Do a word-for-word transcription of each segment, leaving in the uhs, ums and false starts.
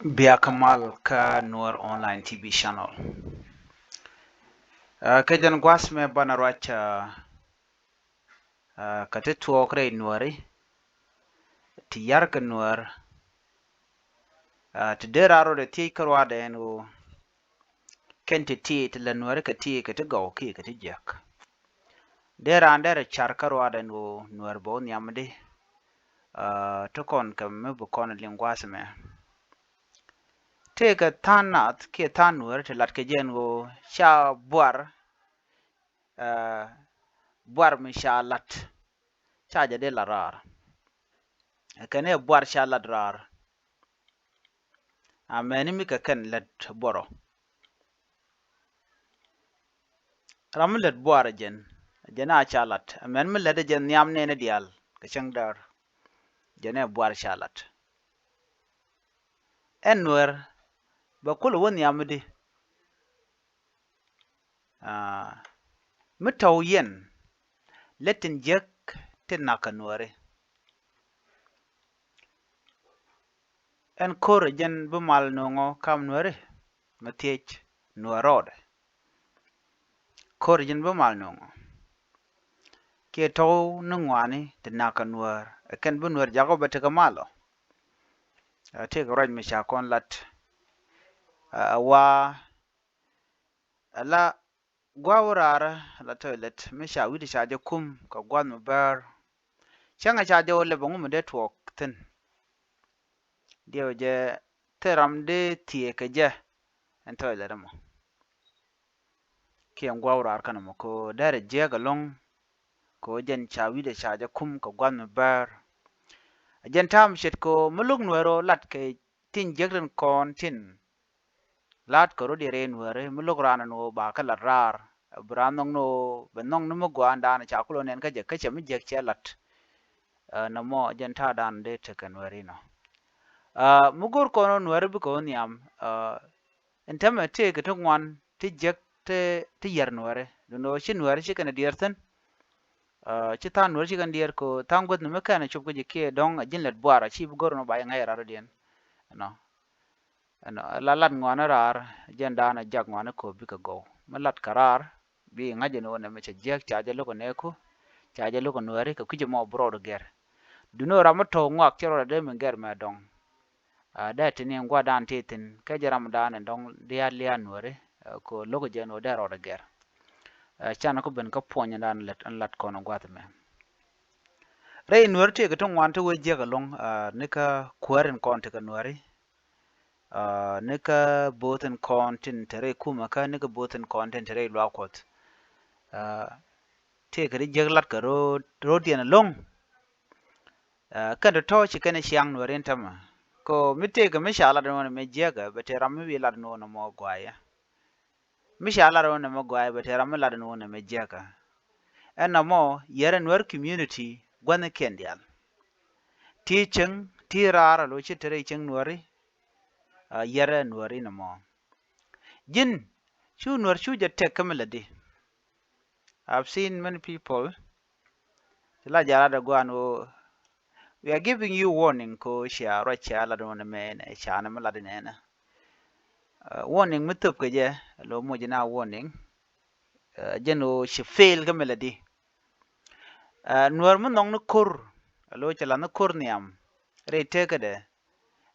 Bia kä mal kä Nuer Online T V Channel. Aa, kɛ jɛn gua̱th mɛ banɛ ruac, aa, aa, kɛ ti tuɔɔk rɛy Nuääri, ti yar kɛ Nuäär, aa, ti dee raar rɔ dee thiec kä ruaadɛ ɛn ɣöö kɛn ti ti ti lät Nuääri kɛ ti kɛ ti gɔw kiɛ kɛ ti jiäk. Dee raan derɛ car kä ruaadɛ ɛn ɣöö Nuäär bɛ wä nhiam di, aa, ti kɔn kɛ mi bi kɔn liŋ gua̱th mɛ. Tëëkɛ tha̱a̱ŋ nath kiɛ tha̱a̱ŋ Nuääri ti lat kɛ jɛ ɛn ɣöö ca buar, aa, buar mi ca lat ca jɛ dee lat raar. Kɛn ɛ buar ca lat raar. Amäni mi kɛ kɛn lät buɔrɔ. Ram mi lät buar ɛ jɛn, ɛ jɛn a ca lat. Amäni mi lät ɛ jɛn nhiam nɛɛni diaal kɛ cäŋ däär, jɛn ɛ buar ca lat. Ɛn Nuäär bɛ kulɛ wä nhiam mi di. Aa, mi tɔw yɛn lät tin jiäk tin nakä Nuääri. Ɛn ko̱r ɛ jɛn bi mal nööŋɔ kam Nuääri, mi thiec Nuäär rɔɔdɛ. Ko̱r ɛ jɛn bi mal nööŋɔ. Kiɛ tɔw ni ŋuani ti nakä Nuäär, ɛ kɛn bi Nuäär jakɔ bɛ tekɛ mal ɔ. Aa, tëëkɛ ruac mi ca kɔn lat. Aa, wa ala gua̱a̱th wä raar, ala toilet mi ca wi̱cdɛ ca jɛ kum kɛ gua̱a̱th mi bäär. Cäŋɛ ca jɛ wä lɛp ɛŋu mi dee tuɔɔk thi̱n. Diɛw jɛ thil ram dee thiee kɛ jɛ ɛn toilet ɛmɔ. Kiɛ ɛn gua̱a̱th wä raar kɛn ɛmɔ kɛ ɣöö derɛ jiääk ɛlɔ̱ŋ. Kɛ ɣöö jɛn ca wi̱cdɛ ca jɛ kum kɛ gua̱a̱th mi bäär. Ɛ jɛn ta̱a̱ mi ce̱tkɛ ɣöö mi lo̱k Nuäär ɣöö lat kɛ tin jiäk tin kɔn tin la̱t kɛ rɔ̱diɛn rɛy Nuääri, mi lo̱k raan ɛn ɣöö ba kɛ lat raar. Bi raan nhɔk ni ɣöö bɛ nhɔk ni mi gɔaa ɛn daanɔ ca kulɛ nɛn kä jɛ, kä cɛ mi jiäk cɛ lat. Aa, nɔmɔ jɛn ta̱a̱ daanɔ dee tekɛ Nuääri nɔ. Aa, mi go̱r kɔn ɣöö Nuääri bikɛ wä nhiam, aa, ɛn täämɛ tëëkɛ ti ŋuan ti jiäk ti, ti yär Nuääri. Duundɛ ɣöö ci Nuääri ci kɛn ɛ diɛɛr thi̱n. Aa, ci tha̱a̱ŋ Nuääri ci kɛn diɛɛr kɛ ɣöö tha̱a̱ŋ guäth ni mi kɛn ɛ cop kä ji̱ kiɛ dɔ̱ŋ ɛ ji̱n lät buar ɔ, ci bi go̱r ɛn ɣöö ba jɛ ŋäc ɛ raar rɔ̱diɛn. Ɛnɔ. Ɛnɔ, la lat ŋuani raar, jɛn daanɔ jak ŋuani ko̱o̱p bikɛ gɔw. Mi lat kɛ raar, bi ŋa̱c ɛn ɣöö nɛmɛ cɛ jiäk, ca jɛ lo̱k ɛ nɛɛku, ca jɛ lo̱k ɛ Nuääri, kɛ kui̱c ɛmɔ bi rɔɔdɛ gɛr. Duundɛ ɣöö ram mi tɔ̱ ŋɔak cɛ rɔɔdɛ dee mi gɛr mɛ dɔ̱ŋ. Aa, dee ti ni gua̱a̱th daanɔ ti thi̱n, kɛ jɛ ram daanɔ dɔ̱ŋ diaal liaal Nuääri, aa, kɛ ɣöö lo̱k ɛ jɛ ɛn ɣöö dee rɔɔdɛ gɛr. Aa, canɛ ku ben kä puɔ̱ny ɛn daanɔ lät, ɛn lat kɔn ɛ gua̱a̱th ɛmɛ. Rɛy Nuääri tëëkɛ ti ŋuan ti wee jiäk ɛlɔ̱ŋ, aa, ni kä kuäär in kɔn tekɛ Nuääri. Aa, ni kä bo̱o̱th in kɔn tin te rɛy kumɛ kä ni kä bo̱o̱th in kɔn tin te rɛy luaak Kuɔth. Aa, tëëkɛ ti jiäk lat kɛ ro̱o̱d, ro̱o̱diɛn ɛlɔ̱ŋ. Aa, kɛn tɔ̱tɔ̱ ci kɛn ɛ ciaŋ Nuääri ɛn täämɛ. Kɛ ɣöö mi tëëkɛ mi ca lat ɛn ɣöö nɛmɛ jiäkä, bɛ te ram mi bi lat ɛn ɣöö nɛmɔ gɔaaɛ. Mi ca lat ɣöö nɛmɛ gɔaaɛ, bɛ te ram mi lat ɛn ɣöö nɛmɛ jiäkä. Ɛn nɔmɔ yɛrɛ Nuäär community gua̱thnikiɛn diaal. Ti cieŋ, ti raar alo ci te rɛy cieŋ Nuääri, aa, yɛrɛ Nuääri nɔmɔ. Ji̱n, cu Nuäär cu jɛ tɛk kä mi lätdi. I've seen many people. Ti la jɛ lat ɛ gua̱a̱n ɣöö, we are giving you warning, kɛ ɣöö cia ruac cia lat ɣöö nɛmɛ nɛ, ca nɛmɛ lat nɛnɛ. Aa, warning mi thöp kɛ jɛ, alo moc na warning. Aa, jɛn ɣöö ci fail kä mi lätdi. Aa, Nuäär mi nhɔk ni ko̱r, alo cɛ la̱th ni ko̱r nhiam rɛy tekädɛ.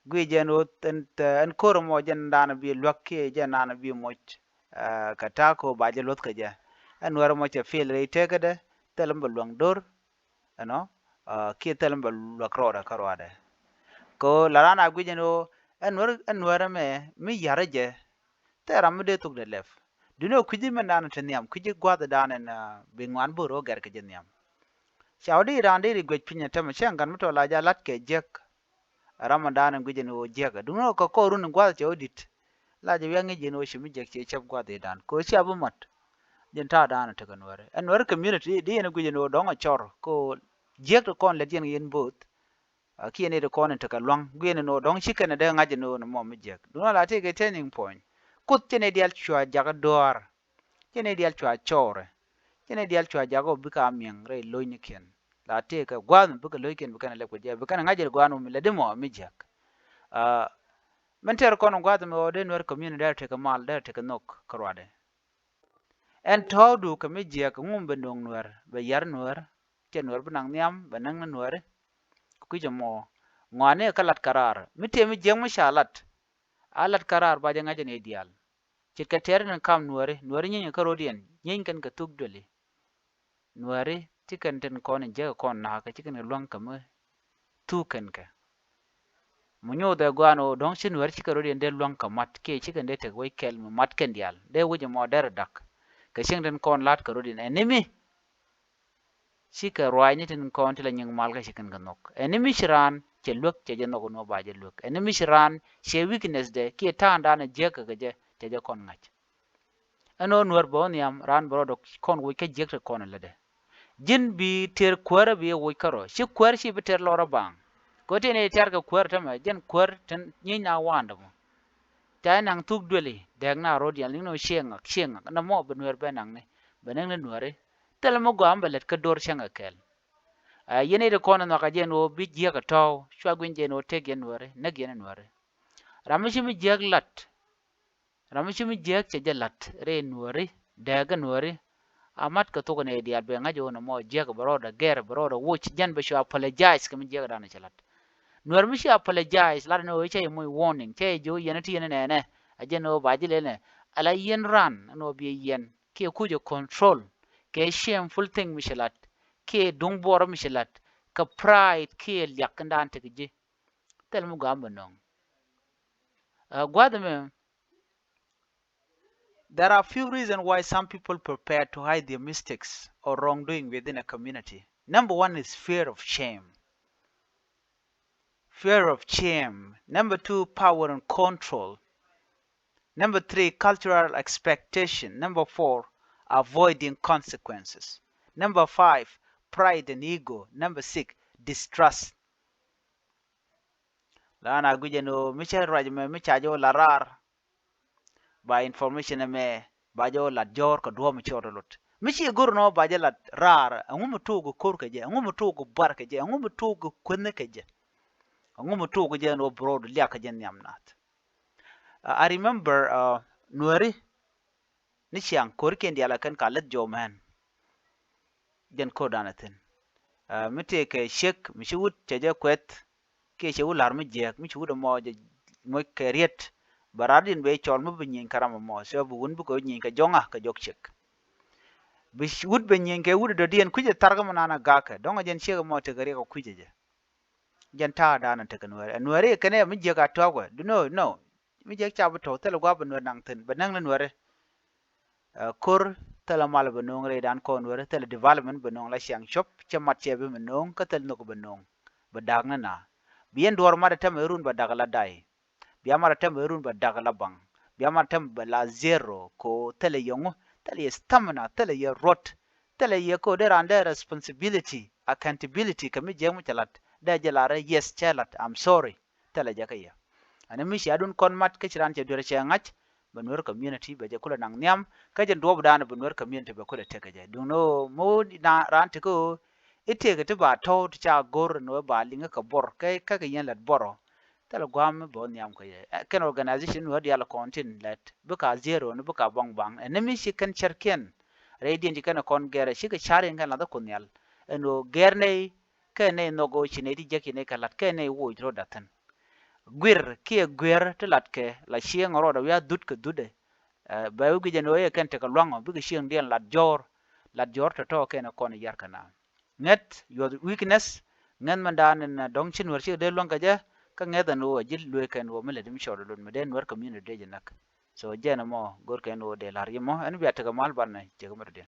Guic jɛ ɛn ɣöö ɛn, ɛn ko̱r ɛmɔ jɛn daanɔ bi luäk kiɛ jɛn daanɔ bi moc. Aa, kɛ ta̱a̱ kɛ ɣöö ba jɛ luäth kɛ jɛ. Ɛn Nuäär ɛmɔ cɛ fail rɛy tekädɛ, thilɛ mi bɛ luäŋ do̱r. Ɛnɔ, aa, kiɛ thilɛ mi bɛ luäk rɔɔdɛ kä ruaadɛ. Kɛ ɣöö la raan a guic ɛn ɣöö ɛn Nuäär, ɛn Nuäär ɛmɛ mi ya̱rä jɛ, thilɛ ram mi dee thok dee lɛp. Duundɛ ɣöö kui̱ci min daanɔ te nhiam, kui̱ci gua̱a̱th daanɔ ɛn, aa, bi ŋuan bo̱o̱r ɣöö gɛr kɛ jɛ nhiam. Ca wä di raan deri guic piny ɛ täämɛ, cäŋ gat mi tɔ̱ la jɛ lat kɛ jiäk. Ram in daanɔ guic ɛn ɣöö jiäkä. Duundɛ ɣöö kɛ kɔr run in gua̱a̱th cɛ wä di̱t. La jɛ wiak ŋi̱i̱c ɛn ɣöö ci mi jiäk ci cäp gua̱a̱th ëëdan. Kɛ ɣöö cia bi mat. Jɛn ta̱a̱ daanɔ tekɛ Nuääri. Ɛn Nuääri community di ɛn guic ɛn ɣöö dɔ̱ŋ ɛ cɔr. Kɛ ɣöö jiäk ti kɔn lät yɛn yɛn bo̱o̱th. Aa, kiɛ nɛy ti kɔn in tekɛ lua̱ŋ. Guic ɛn ɣöö dɔ̱ŋ ci kɛn ɛ dee ŋa̱c ɛn ɣöö nɔmɔ mi jiäk. Duundɛ la tëëkɛ turning point. Kuoth cɛ nɛy diaal cua jakä duaar. Cɛ nɛy diaal cua cɔɔrɛ. Cɛ nɛy diaal cua jakä ɣöö bikɛ a mi̱eŋ rɛy lo̱cnikiɛn. La tëëkɛ gua̱a̱th mi bikɛ lo̱ckiɛn bi kɛn ɛ lɛp kɛ jɛ, bi kɛn ɛ ŋa̱c ɛ gua̱a̱th mi lätdi mɔ mi jiäk. Aa, Min tɛr kɔn gua̱th mi ɣöö dee Nuɛr community dee tekɛ mal, dee tekɛ nhök kä ruadɛ. Ɛn tɔ̱ɔ̱du kɛ mi jiäk, ŋum bɛ nööŋ Nuɛr, bɛ yar Nuɛr, cɛ Nuɛr bi naŋ nhiam, bɛ näŋ ni Nuɛri. Kɛ kui̱c ɛmɔ, ŋɔaani kä lat kä raar. Mi tëë mi jiäk mi ca lat, a lat kä raar ba jɛ ŋa̱c ni diaal. Ce̱tkɛ tɛɛri ni kam Nuɛri, Nuɛri nyienyɛ kä rɔ̱diɛn, nyieeny kɛn kɛ thuk duëli. Nuɛri ci kɛn tin kɔn in jek kɔn nakä, ci kɛn kɛ luäŋ kä mi thuk kɛn kɛ. Mi nyothɛ guan ɣöö dɔ̱ŋ ci Nuɛri ci kɛ rɔ̱diɛn dee luäŋ kä mat, kiɛ ci kɛn dee tek wec kɛl mi mat kɛn diaal. Dee wec ɛmɔ derɛ dak. Kɛ cieŋ tin kɔn la̱t kä rɔ̱diɛn ɛn ni mi ci kɛ ruaacni tin kɔn ti la nyiŋ mal kä ci kɛn kɛ nhök. Ɛn ni mi ci raan cɛ luäk, cɛ jɛ nhök ni ɣöö ba jɛ luäk. Ɛn ni mi ci raan cɛ weakness dɛ kiɛ ta̱a̱ŋdan ɛ jiäk kɛ kɛ jɛ, cɛ jɛ kɔn ŋa̱c. Ɛn ɣöö Nuɛr bɛ wä nhiam, raan bɛ rɔɔdɛ kɔn woc kä jiäk ti kɔn lätdɛ. Ji̱n bi tëër kuäärä bi woc kärɔ̱. Ci kuäär ci bi tëër lɔrä baaŋ. Kɛ ɣöö ti ni tiarkɛ kuäär tämɛ, jɛn kuäär tin nyieny na wa̱a̱ndɛ mɔ. Ca jɛ naŋ thuk duëli, dääk na rɔ̱diɛn, liŋ ni ɣöö ciɛ ŋak, ciɛ ŋak. Nɔmɔ bɛ Nuɛr bɛ naŋni, bɛ näk ni Nuɛri. Thilɛ mi gɔaa mi bɛ lät kä do̱r cäŋ kɛ kɛɛl. Ɛ, yɛn i̱ ti kɔn ɛ nhɔakä jɛn ɣöö bi jiäk ɛ tɔ̱ɔ̱w, cua gui̱ny jɛn ɣöö tëk yɛn Nuɛri, näk yɛn Nuɛri. Ram mi ci mi jiäk la̱t, ram mi ci mi jiäk cɛ jɛ la̱t rɛy Nuɛri, dääk ɛ Nuɛri. A mat kɛ thok ni diaal bɛ ŋa̱c ɣöö nɔmɔ jiäk bɛ rɔɔdɛ gɛr, bɛ rɔɔdɛ woc, jɛn bɛ cua apologize kɛ mi jiäkdan cɛ la̱t. Nuɛr mi ci apologize, lat ni ɣöö cä yɛ moc warning, cä yɛ jiök yɛn ti yɛn nɛnɛ, a jɛn ɣöö ba ji̱ lɛl nɛ, ala yɛn ran, ɛn ɣöö bi yɛn kiɛ kucɛ control kɛ shameful thing mi ci lat, kiɛ duŋ buɔrä mi ci lat, kɛ pride kiɛ liak kɛn daan tekɛ ji̱. Thil mi gɔaa mi bɛ nööŋ. Ɛ, gua̱th ɛmɛ, there are few reasons why some people prepare to hide their mistakes or wrongdoing within a community. Number one is fear of shame. Fear of shame. Number two, power and control. Number three, cultural expectation. Number four, avoiding consequences. Number five, pride and ego. Number six, distrust. Lan a guic ɛn ɣöö mi cä ruac ɛmɛ mi ca jɛ wä la raar, ba information ɛmɛ ba jɛ wä lat jɔ̱ɔ̱r kɛ duɔ̱ɔ̱p mi ci rɔɔdɛ lot. Mi ci go̱r ɛn ɣöö ba jɛ lat raar, ɛŋu mi tuuk kɛ ko̱r kɛ jɛ, ɛŋu mi tuuk kɛ buar kɛ jɛ, ɛŋu mi tuuk kɛ kuänh kɛ jɛ, ɛŋu mi tuuk kɛ jɛ ɛn ɣöö bi rɔɔdu liak kɛ jɛ nhiam naath. Uh, I remember, uh, Nuɛri ni ciaŋ ko̱rikiɛn diaal a kɛn ka lät jɔw mɛn. Jɛn ko̱rdan a thi̱n. Uh, mi tëëkɛ ciek mi ci wut cɛ jɛ kuɛth, kiɛ cɛ wut la̱r mi jiääk, mi ci wut ɛmɔ jɛ moc kɛ riet. Bɛ raar din bɛ cɔl mi bi nyieny kɛ ram ɛmɔ, cɛ bi wun bi kɛ nyieny kɛ jɔŋa kɛ jɔk ciek. Bi wut bɛ nyieny kɛ wut dɔ̱diɛn kui̱cɛ tharkɛ mi naan a ga̱a̱kɛ, dɔ̱ŋ a jɛn ciek ɛmɔ tekɛ riɛk ɛ kui̱cɛ jɛ. Jɛn ta̱a̱ da̱a̱n a tekɛ Nuɛɛri. Ɛ Nuɛɛri kɛnɛ mi jiäk a tua̱a̱k wɛ. Duno, no. Mi jiäk ca bi tɔ̱, thilɛ gua̱a̱p bɛ Nuɛɛri naŋ thi̱n, bɛ näŋ ni Nuɛɛri. Ɛ, ko̱r, thilɛ mal bɛ no̱o̱ŋ rɛydan kɔn Nuɛɛri, thilɛ development bɛ no̱o̱ŋ la ciaŋ cop, cɛ mat cɛ bi mi no̱o̱ŋ, kä thilɛ nhök bɛ no̱o̱ŋ. Bɛ da̱a̱k ni na. Bi yɛn duɔ̱ɔ̱r mat ɛ tɛmɛ run bɛ da̱k la day. Bia mat a tɛm bɛ run bɛ dak la baŋ. Bia mat a tɛm bɛ la zero ko thilɛ yɛ ŋu, thilɛ yɛ stamina, thilɛ yɛ ruɔt, thilɛ yɛ ko dee ran dee responsibility, accountability kɛ mi jiɛk mi cɛ lat. Dee jɛ lar yes cɛ lat, I'm sorry. Thilɛ jɛ kä yɛ. Ani mi cia dun kɔn mat kä ci ran cɛ duer cɛ ŋa̱c, bɛ Nuer community bɛ jɛ kulɛ naŋ nhiam, kä jɛ duɔp dan bɛ Nuer community bɛ kulɛ tekɛ jɛ. Duŋ ni ɣöö mi wä ran tekɛ ɣöö i̱ tekɛ ti ba tɔ̱w ti ca go̱r ni wä ba liŋä kɛ bor, kä, kä kɛ yɛn lat bor ɔ. Thilɛ gua̱a̱m mi bä nhiam kɛ yɛ. Ɛ, kɛn organization wä diaal kɔn tin lɛt. Bikɛ a zero ni bikɛ a baŋ baŋ. Ɛn ni mi ci kɛn cärkiɛn. Rɛydiɛn ci kɛn kɔn gɛrɛ cikɛ car in kɛn lath kun nhial. Ɛn ɣöö gɛr nɛy kɛ nɛy nhɔk ɣöö ci nɛy ti jiäk ci nɛy kɛ la̱t kɛ nɛy woc rot da̱thin. Guir kiɛ guiɛr ti latkɛ la cieŋ rɔɔdɛ wiaa dhut kɛ dhutdɛ. Ɛ, bɛ wi̱c guic ɛn ɣöö yɛ kɛn tekɛ lua̱ŋ ɔ bikɛ cieŋdiɛn lat jɔ̱ɔ̱r. Lat jɔ̱ɔ̱r tɔ̱tɔ̱ kɛn kɔn yar kɛ na. Ŋɛth your weakness, ŋɛth mɛn daan in dɔ̱ŋ ci Nuɛr cikɛ dee luäŋ kɛ jɛ, kä ŋɛth ɛn ɣöö a ji̱ lueek kɛn ɣöö mi lät mi cɔɔd lun mi dee Nuɛr community dee jɛ näk. So jɛn ɛmɔ go̱r kɛn ɣöö dee la̱r yɛ mɔ, ɛn bia tekɛ mal banɛ cɛ kɛ mɛ rɔ̱diɛn.